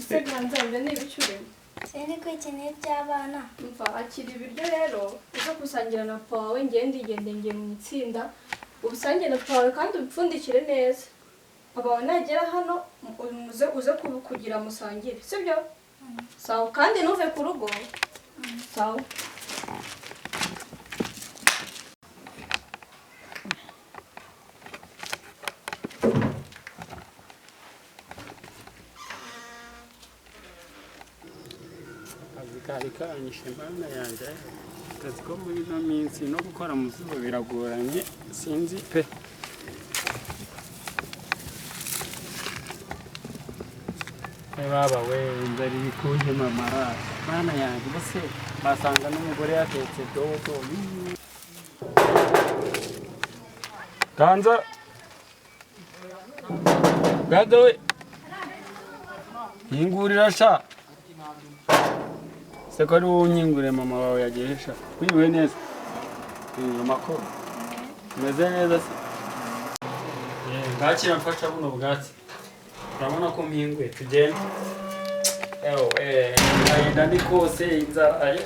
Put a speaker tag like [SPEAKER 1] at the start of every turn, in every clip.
[SPEAKER 1] Ese Ganza, ibyo ni ibicurimo?
[SPEAKER 2] Sinzi kwikeneye iby'abana.
[SPEAKER 1] Umva, akira ibiryo rero uze gusangira na papa wawe. Ngewe ndigende ngiye mu itsinda, ubusangire na papa wawe kandi ubipfundikire neza. Papa wawe nagera hano muze uze kugira musangire, sibyo? Sawa, kandi ntuve ku rugo. Sawa.
[SPEAKER 3] Akazi kari kanyishe, mana yanjye. Akazi ko muri ino minsi no gukora mu zuba biragoranye, sinzi pe. Baba we, inzara iri kuntema amaraso, mana yanjye. Ubuse basanga n'umugore yatetse dodo. Ganza, Ganza we, nkingurira sha. Se ko ari wowe unyinguriye, mama wawe yagiye sha? Wiriwe neza? Amakuru umeze neza se? Bwakira, mfasha buno bwatsi. Urabona ko mpinguye, tugende. Ewe, agahinda ni kose, inzara,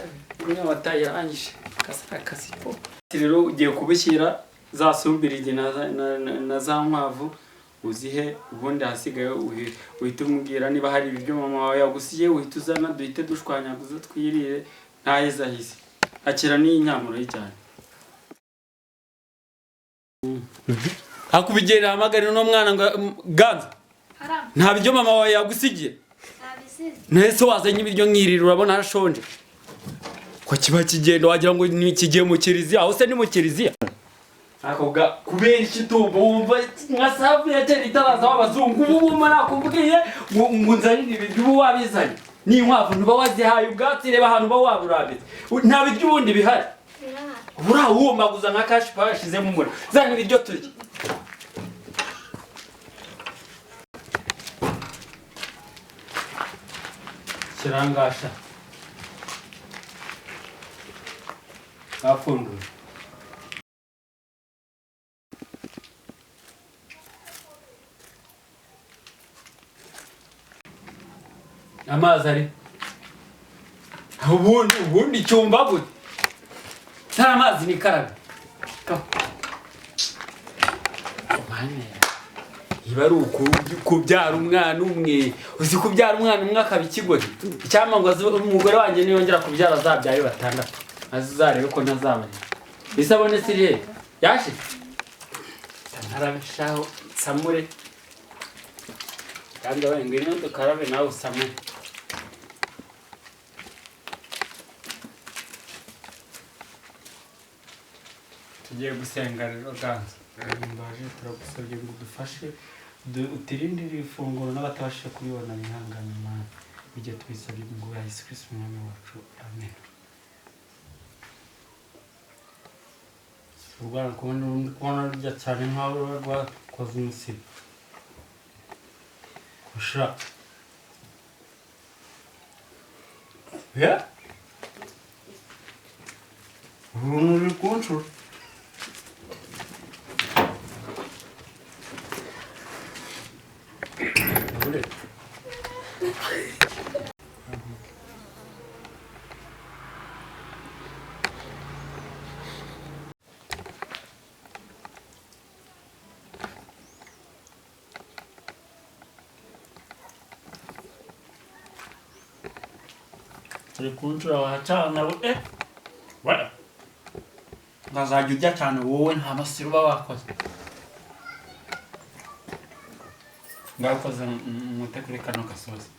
[SPEAKER 3] inyota irangije kasa akazi po. Rero ugiye kubishyira za sumbirigi na za nkwavu uzihe, ubundi ahasigaye uhite umubwira niba hari ibiryo mama wawe yagusiye, uhite uzana duhite dushwanyaguza twirire ntahezahise. Akira n'iyi nyamuro ye cyane. Hakubigera hamagara uno mwana ngo Ganza. Nta biryo mama wawe yagusigiye?
[SPEAKER 2] Nabisize.
[SPEAKER 3] Nese wazanye ibiryo nkirira, urabona hashonje. Ko kiba kigenda wagira ngo ni kigiye mu kiliziya, aho se ni mu kiliziya? Ako ga kubera iki tumva wumva nka safu ya kera itaraza w'abazungu? Ubu wumva nakubwiye ngo nzanire ibiryo, ubu wabizanye. N'inkwavu ntuba wazihaye ubwatsi, reba ahantu uba waburambitse. Nta biryo ubundi bihari.
[SPEAKER 2] Birahari.
[SPEAKER 3] Urawumaguza nka kashi bashizemo umuriro. Zana ibiryo turye. Kirangasha. Bapfunduye. Amazi ari. Ubundi icyumba gute? Nta mazi nikarabe. Mana, iba ari kubyara umwana umwe, uzi kubyara umwana umwe akaba ikigoryi. Icyampa ngo umugore wanjye niyongera kubyara azabyaye batandatu, maze uzarebe ko ntazabona. Isabune siri he? Yashize? Ntarabishaho nsamure. Kandi wabaye ngwino dukarabe nawe usamure. Tugiye gusenga rero Ganza. Mbaje turagusabye ngo udufashe uturindire ifunguro n'abatabashije kuribona bihangane Mana. Bijye tubisabye mu bwa Yesu Kristo umwami wacu. Amen. Urwara kubona urundi kubona rurya cyane nkaho ruba rwakoze umusiba. Kusha. Yeah? Uruntu ruri kunshura. Uri kunshura wacana we. Ngazajya urya cyane wowe, nta masiro uba wakoze. Ngakoze mute kuri kano gasozi.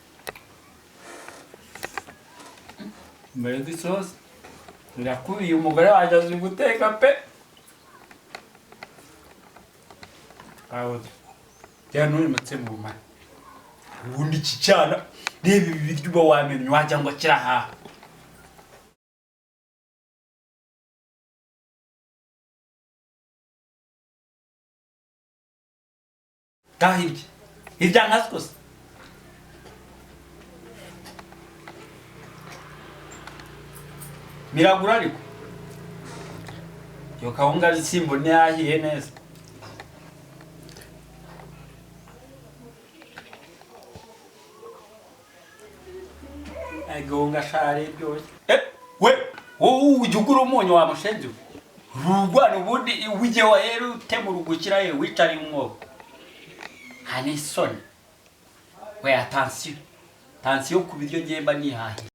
[SPEAKER 3] Mbega isosi irakuriye, umugore wanjye azi guteka pe. Aho jya nturimutse mu mara. Ubundi iki cyana, reba ibi biryo uba wamenye wagira ngo kirahaha. Ngaho irya. Irya nka twose. Miragura ariko. Iyo kawunga y'isimbo ntiyahiye neza. Agahunga share ryoshye. Eh, we wowe ujya ugura umunyu wa mushenzi we? Rugwana ubundi ujye wahera utemura ugukira ye wicariye umwobo. Nta n'isoni. We, attention, attention ku biryo ngiye mba nihahiye.